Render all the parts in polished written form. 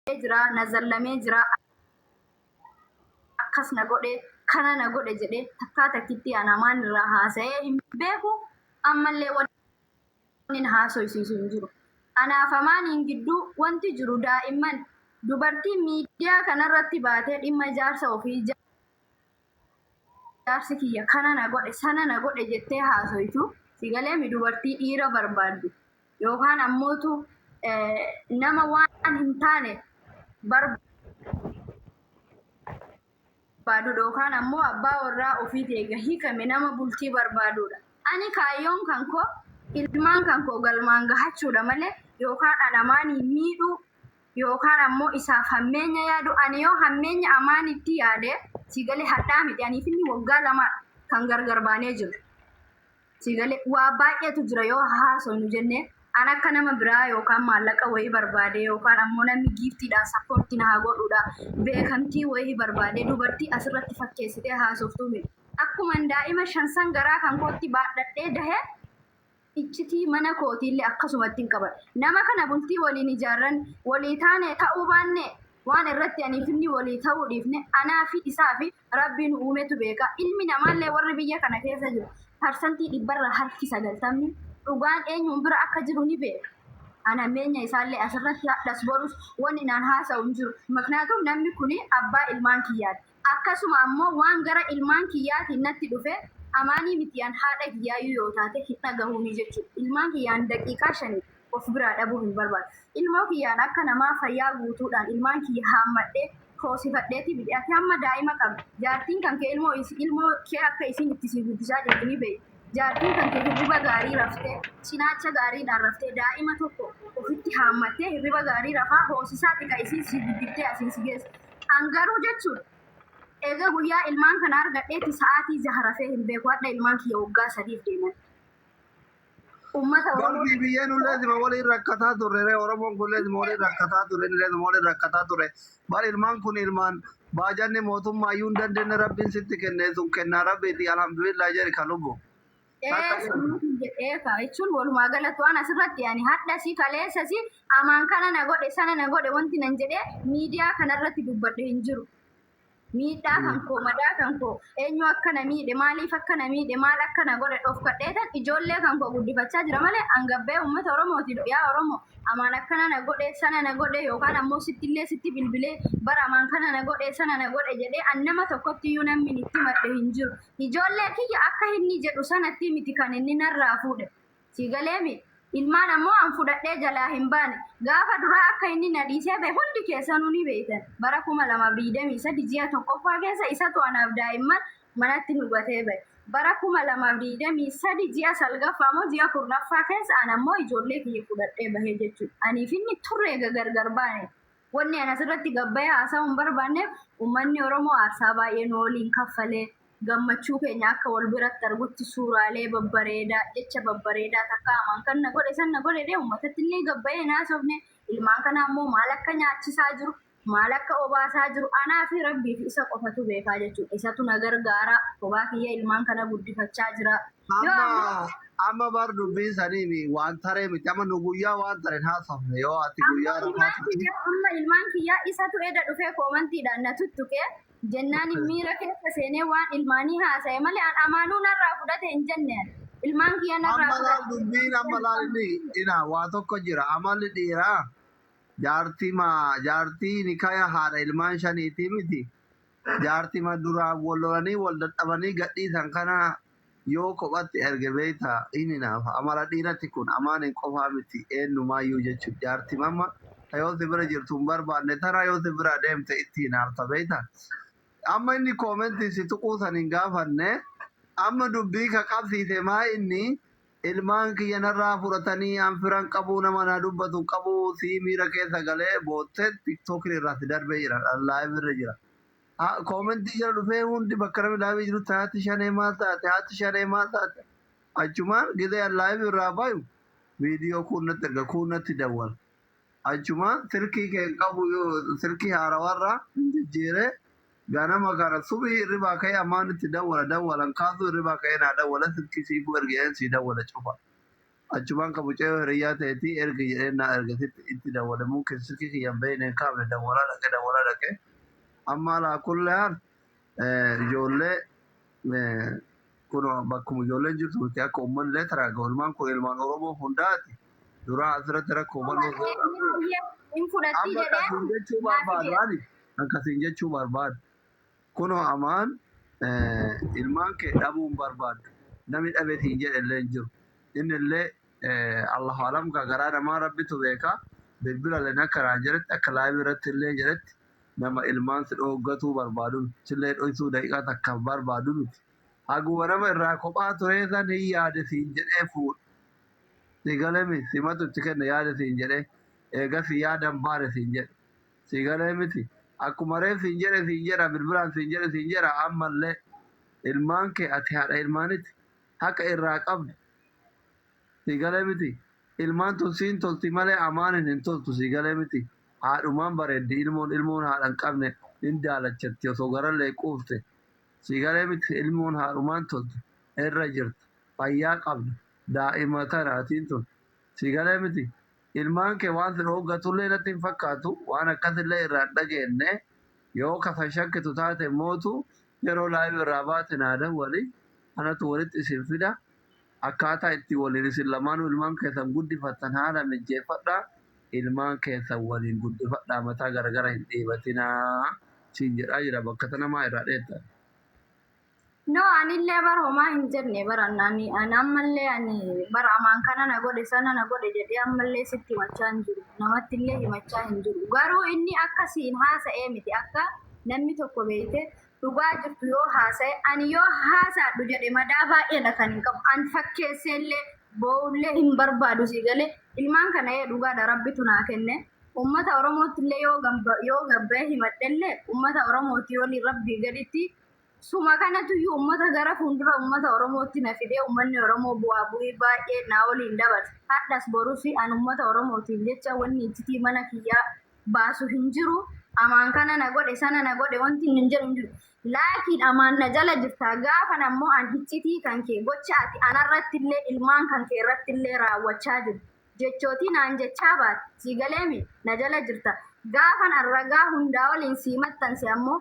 Jira, na zallamee jira, akkas na godhe, kana na godhe jedhee takkaa takkitti an Amaan irraa haasa'ee hin beeku. Ammallee wanni na haasoysiisu hin jiru. Anaaf Amaaniin gidduu wanti jiru daa'imman. Dubartiin miidiyaa kanarratti baatee dhimma jaarsa ofii, jaarsi kiyya kana na godhe, sana na godhe jettee haasoytu, si galeemi, dubartii dhiira barbaaddu yookaan ammootu nama waan hin taane barbaadudha yookaan ammoo abbaa warraa ofii eega hiikame nama bultii barbaadudha. Ani kaayyoon kan koo ilmaan kan koo galmaan gahachuudha malee yookaan an Amaanii miidhuu yookaan ammoo isaaf hammeenya yaadu. Ani yoo hammeenya Amaanitti yaade, si galee, hadhaa miti. Aniif inni waggaa 2 kan gargar baanee jiru. Si galee, waa baay'eetu jira yoo haasofnu jennee. An akka nama biraa yookaan maallaqa wayii barbaade yookaan ammoo namni giiftiidhaan support na haa godhuudha, beekamtii wayii barbaade, dubartii asirratti fakkeessitee haasoftuu miti. Akkuma daa'ima shansan garaa kan kootti baadhadhee dahee, iccitii mana kootiillee akkasumatti hin qaban. Nama kana bultii waliin ijaarran walii taane ta'uu baanne, waan irratti aniif inni walii ta'uu dhiifne anaa fi isaa fi Rabbiin uumetu beeka. Ilmi namaallee warri biyya kana keessa jiru 90% dhugaan eenyuun bira akka jiru ni beeka. Ana hammeenya isaallee asirratti hadhas borus wanni naan haasa'u hin jiru. Maknaatum namni kuni abbaa ilmaan kiyyaati. Akkasuma ammoo waan gara ilmaan kiyyaatiin natti dhufe, Amaanii miti, an haadha kiyyaayyuu yoo taate hin dhagahuuni jechuudha. Ilmaan kiyyaan daqiiqaa 5 of biraa dhabuu hin barbaadu. Ilmoo kiyyaan akka namaa fayyaa guutuudhaan ilmaan kiyya haammadhee hoosifadheeti miti. Ati hamma daa'ima qabda. Jaartiin kan kee ilmoo kee akka isiin itti si guddisaa jirtu ni beekta. Jaartiin kan kee hirriba gaarii raftee, cinaacha gaariidhaan raftee, daa'ima tokko ofitti haammattee hirriba gaarii rafaa hoosisaati ka isiin si guddiftee asiin si geesse. An garuu jechuudha, eega guyyaa ilmaan kana argadheeti sa'aatii 6 rafee hin beeku. Hadha ilmaan kiyya waggaa 3f deeman. Uummata Oromoo Golfii biyyeen ullee sima waliin rakkataa turre ree. Oromoon kunillee sima waliin rakkataa ture, innillee sima waliin rakkataa ture. Bar ilmaan kun ilmaan baajanni mootummaa iyyuu hin dandeenye Rabbiin sitti kenne. Sun kennaa Rabbiiti, alhamdulillah jedhi kan lubbu. Takka jedhee jedhee jechuun walumaa galatti waan asirratti ani hadhasi kaleessasi Amaan kana na godhe, sana na godhe wanti nan jedhee miidiyaa kanarratti dubbadhe hin jiru. Miidhaa kan koo, madaa kan koo, eenyu akka na miidhe, maaliif akka na miidhe, maal akka na godhe dhofkadheetan ijoollee kan koo guddifachaa jira malee hangabbee uummata Oromootiin, yaa Oromoo, Amaan akkana na godhe, sana na godhe, yookaan ammoo sittillee sitti bilbilee bara Amaan kana na godhe, sana na godhe jedhee an nama tokkotti iyyuu namni itti madhe hin jiru. Ijoollee kiyya akka inni jedhu sanatti miti kan inni narraa fuudhe. Si galeemi? Ilmaan ammoo an fudhadhee jalaa hin baane. Gaafa duraa akka inni na dhiisee bahe hundi keessanuu ni beektan. Bara 2023 ji'a tokkoffaa keessa isatu anaaf daa'imman manatti nu gatee bahe. Bara 2023 ji'a salgaffaa moo ji'a 10ffaa keessa an ammoo ijoollee kiyya fudhadhee bahee jechuudha. Aniif inni turre eega gargar baane. Wanni ani asirratti gabbayee haasa'uu hin barbaanneef, uummanni Oromoo aarsaa baay'ee nu waliin kaffalee, gammachuu keenya akka wal biratti argutti suuraalee babbareedaa, jecha babbareedaa takka Amaan kan na godhe, san na godhe jedhee uummatatti illee gabbayee hin haasofne. Ilmaan kana ammoo maal akka nyaachisaa jiru, maal akka obaasaa jiru anaa fi Rabbii fi isa qofatu beekaa jechuudha. Isatu na gargaara, kophaa kiyya ilmaan kana guddifachaa jira. Yoo ammoo Amma bar dubbiin saniimi waan taree miti. Amma nu guyyaa waan taren haasofne yoo ati Amma guyyaa rafaa ilmaan turte. kiyyaa amma ilmaan kiyyaa isatu eda dhufee koomantiidhaan na tuttuqe jennaan miira keessa seenee waan ilmaanii haasa'e malee an Amaanuu narraa fudhate hin jenne. Ani ilmaan kiyya narraa Amma laal fudhate dubbiin amma laal inni ina waa tokko jira. Amalli dhiiraa jaartii ma jaartii nikaya haadha ilmaan shaniitii miti. Jaartima duraan wal lolanii wal dadhabanii gadhiisan kana yoo kophatti erge, beekta, hin hinaafa. Amala dhiirati kun, Amaaniin qofaa miti, eenyumaayyuu jechuudha. Jaartima amma ta yoo si bira jirtu hin barbaanne tana yoo si biraa deemte itti hinaafta, beekta. Amma inni koomentii si tuquu san hin gaafanne. Amma dubbii ka qabsiise maa inni ilmaan kiyya narraa fudhatanii, an firan qabuu, nama naa dubbatu hin qabu, sii miira keessa galee boottee TikTokin irraa si darbee jira, live irra jira. Koomentii jala dhufee hundi bakka namni live jirutti haati shanee maal taate, haati shanee maal taate. Achumaan gizee an live irraa bayu viidiyoo kuun natti erga, kuun natti dawwala. Achumaan silkii kee hin qabu, yoo silkii haarawarraa hin jijjiiree, ganama kana subii hirribaa ka'ee Amaan itti dawwala, dawwalan kaasuu, hirribaa ka'ee naa dawwala, silkii siifuu ergeen sii dawwala cufa. Achumaan kan mucayyoo hiriyyaa ta'eeti ergi jedhee naa ergasitti itti dawwale mumkin silkii kiyya hin beekne hin kaafne dawwalaa dhaqe dawwalaa dhaqe. Amma alaa kulli haal ijoollee kun bakkuma ijoolleen jirtu miti akka uummanni illee taraa ilmaan kun ilmaan Oromoo hundaati. Duraa asirratti rakkoo bal'oo Hin fudhatti amma jedhee akkasiin jechuu naa barbaadu fide. ani akkasiin jechuu barbaadu. Kunoo amaan ilmaan kee dhabuu hin barbaadu. Namni dhabe siin jedhe illee hin jiru. Inni illee Allahu alam ka garaa namaa rabbitu beeka. Bilbila illee akka naan jedhetti akka live irratti illee jedhetti nama ilmaan si dhooggatuu barbaadu sillee dhoysuu daqiiqaa takka barbaadu miti. Haguma nama irraa kophaa turee san hin yaade siin jedhee fuudhe. Si galee miti simatu itti kenne yaade siin jedhee eegas yaadan baane siin jedhe. Si galee miti akkuma reef siin jedhe siin jedha bilbilaan siin jedhe siin jedha ammallee ilmaan kee ati haadha ilmaaniti haqa irraa qabdu. Si galee miti ilmaan tun siin tolti malee amaanin hin toltu si galee miti haadhumaan bareeddi ilmoon ilmoon haadha hin qabne hin daalachatti osoo garallee quufte. Si galee miti ilmoon haadhumaan toltu irra jirti fayyaa qabdu daa'ima tanaatiin tun si galee miti ilmaan kee waan si dhooggatullee natti hin fakkaatu waan akkasillee irraa hin dhageenye yoo kasan shakkitu taate mootu yeroo live irraa baate naa dawwali anatu walitti isin fida akkaataa itti waliin isin lamaanuu ilmaan keessan guddifattan haala mijjeeffadhaa ilmaan keessan waliin guddifadhaa mataa garagara hin dhiibatinaa siin jedhaa jira bakka tanamaa irraa dheetta. No, anillee bara homaa hin jenne bara ani ani ammallee ani bara amaan kana na godhe sana na godhe jedhee ammallee sitti himachaa hin jiru. Namatti illee himachaa hin jiru. Garuu inni akka siin haasa'ee miti akka namni tokko beekte dhugaa jirtu yoo haasa'e ani yoo haasaadhu jedhe madaa baay'eedha kan hin qabu. An fakkeessee illee boo'ullee hin barbaadu si galee ilmaan kana ee dhugaadha rabbitu naa kenne. Uummata Oromootti illee yoo yoo gabbee himadhellee uummata Oromooti waliin rabbii gaditti suma kanatuyyuu uummata gara fuuldura uummata Oromootti na fidee uummanni Oromoo bu'aa bu'ii baay'ee naa waliin dabarse. Hadhas borus an uummata Oromootiif jecha wanni iccitii mana kiyyaa baasu hin jiru. Amaan kana na godhe sana na godhe wanti hin jedhu hin jiru. Laakiin amaan na jala jirta gaafan ammoo an iccitii kan kee gocha ati anarratti illee ilmaan kan kee irratti illee raawwachaa jiru. Jechootii naan jechaa baate sii galeemi na jala jirta. Gaafan an ragaa hundaa waliin sii maxxanse ammoo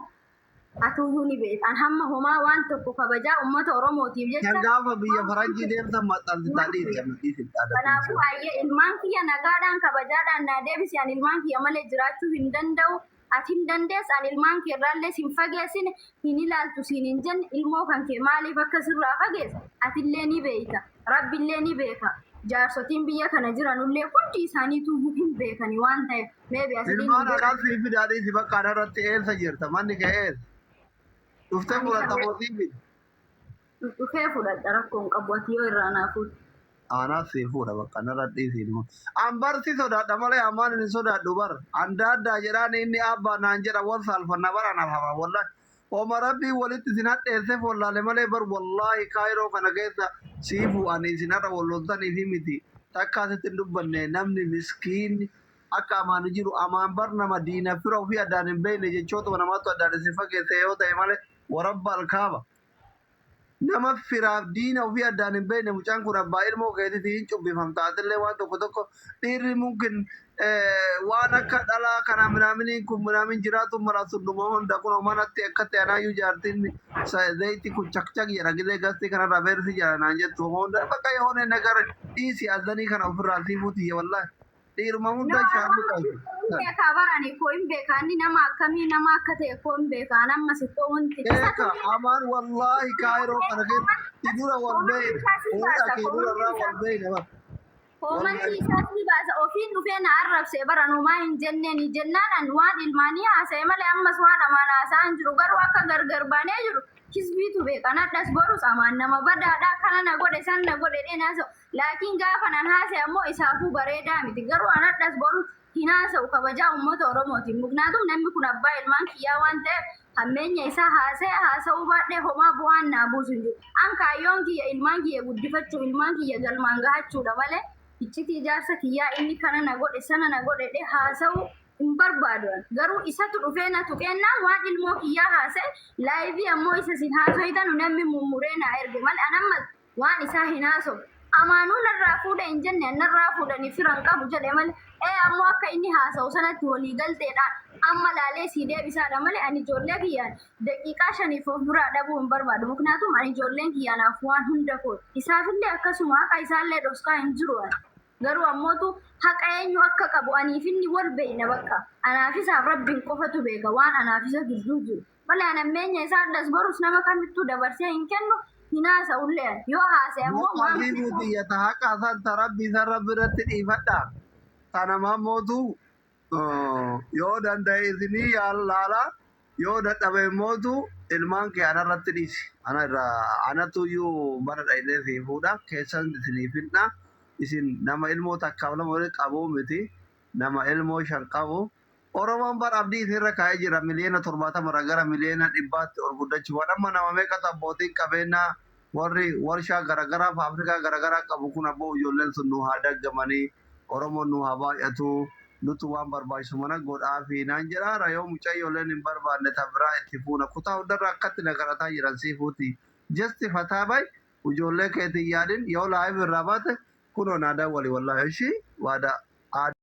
atuyyuu ni beekta. An hamma homaa waan tokko kabajaa uummata Oromootiif Kan jecha gaafa biyya faranjii deemtan maxxansitaa dhiisi amma dhiisi Kanaafuu ayyee ilmaan kiyya nagaadhaan kabajaadhaan naa deebisi ani ilmaan kiyya malee jiraachuu hin danda'u. Ati hin dandeessu ani ilmaan kee irraallee sin fageessine hin ilaaltu siin hin jenne ilmoo kan kee maaliif akka sirraa fageesse atillee ni beekta rabbillee ni beeka jaarsotiin biyya kana jiranullee hundi isaaniitu hin beekani waan ta'eef maybe asiliin hin Ilmaan beekan. anaan sii fidaa dhiisi bakka anarratti eessa jirta manni kee eessa? Dhuftee Ani fudhatta kan moo sii fida? dhufee fudhadha rakkoon qabu ati yoo irraa naa fuute. Anaaf sii fuudha bakka anarra dhiisi ilma. An bar si sodaadha malee amaan hin sodaadhu bar. An daaddaa jedhaan inni abbaa naan jedha wal saalfanna bar anaaf hafa wallahi. Oma rabbii walitti isin hadheesseef wallaale malee bar wallahi kaayiroo kana keessa siifuu ani isin har'a wal loltaniif miti. Takka asitti hin dubbanne namni miskiinni akka amaan jiru amaan bar nama diina fira ofii addaan hin beekne jechootuma namaatu addaan isin fageesse yoo ta'e malee warabba alkaaba. Nama firaaf diina ofii addaan hin beekne mucaan kun abbaa ilmoo keetiiti hin cubbifamta atillee waan tokko tokko dhiirri mumkin waan akka dhalaa kana minaaminiin kun minaamin jiraatu mala sunduma hunda kun manatti akkatti anaayyuu jaartiin zayti kun chakchak jedha gidee gastii kanarraa feersi jedha naan jettu hunda bakka yoone nagar dhiisi azanii kana ofirraa siifuu tiyya wallahi dhiiruma No, hunda shaamuu hin qabdu. beekaa barani koo hin beekaa inni nama akkamii nama akka ta'e koo hin beekaa nama si koo wanti Beeka amaan wallahi kaayiroo kana keessatti dura wal koomantii beeyne isaa si fuudha baasa kee dura koomantii irraa isaa wal beeyne bara. koomantii isaa si baasa ofiin dhufee na arrabse bara numaa hin jenneeni jennaan an waan ilmaanii haasa'e malee ammas waan amaan haasa'aa hin jiru garuu akka gargar baanee jiru kisbiitu beeka nadhas borus amaan nama badaadha kana na godhe san na godhe dheen haasa'u laakiin gaafa nan haasa'e ammoo isaafuu bareedaa miti garuu an hadhas borus hin haasa'u kabajaa uummata Oromootiin muknaatum namni kun abbaa ilmaan kiyyaa waan ta'eef hammeenya isaa haasa'e haasa'uu baadhee homaa bu'aan naa buusu hin jiru. An kaayyoon kiyya ilmaan kiyya guddifachuu ilmaan kiyya galmaan gahachuudha malee iccitii ijaarsa kiyyaa inni kana na godhe sana na godhe dhe haasa'uu hin barbaadu. Garuu isatu dhufee na tuqeennaan waan ilmoo kiyyaa haasa'e live ammoo isa sin haasoytanu namni mummuree na erge malee an amma waan isaa hin haasa'u. Amaanuu narraa fuudhe hin jenne, narraa fuudhanii fira hin qabu jedhe malee. Ee, ammoo akka inni haasa'u sanatti walii galteedhaan amma laalee sii deebisaadha malee, ani ijoollee kiyyaan daqiiqaa 5f of biraa dhabuu hin barbaadu. Muknaatum ani ijoolleen kiyya anaaf waan hunda kooti. Isaafillee akkasuma, haqa isaallee dhoskaa hin jiru ani. Garuu ammootu haqa eenyu akka qabu aniif inni wal beeyna bakka. Anaaf isaaf Rabbiin qofatu beeka waan anaaf isa gidduu jiru. Malee ani ammeenya isaa dhas borus nama kamittuu dabarsee hin kennu, hin haasa'ullee ani. Yoo haasa'e ammoo Bakka waan fi biyya ta haqa san ta Rabbii san Rabbi irratti dhiifadha. Ta namaa mootu yoo danda'e isinii laala, yoo dadhabe mootu ilmaan kee anarratti dhiisi. Ana irraa anatu iyyuu mana dhaqnee fi fuudha keessan isinii fidna. Isin nama ilmoo takkaaf lama walitti qabuu miti, nama ilmoo shan qabu. Oromoon bar abdii isinirra kaa'ee jira, miliyoona 70 irraa gara miliyoona 100tti ol guddachuuf. Amma nama meeqatu abbootiin qabeenyaa warri warshaa garaagaraa faafrikaa garaagaraa qabu kun, abboo ijoolleen sun nu haa daggamanii, Oromoon nu haa baay'atu, nutu waan barbaachisu mana godhaa fi naan jedhaara. Yoo mucayyooleen hin barbaanne ta biraa itti fuuna. Kutaa hundarra akkatti na kadhataa jiran siifuuti. Just fataa bay, ijoollee keetiin yaadin. Yoo live irraa baate kunoo naa dawwali. Wallaahi ishii waadaa.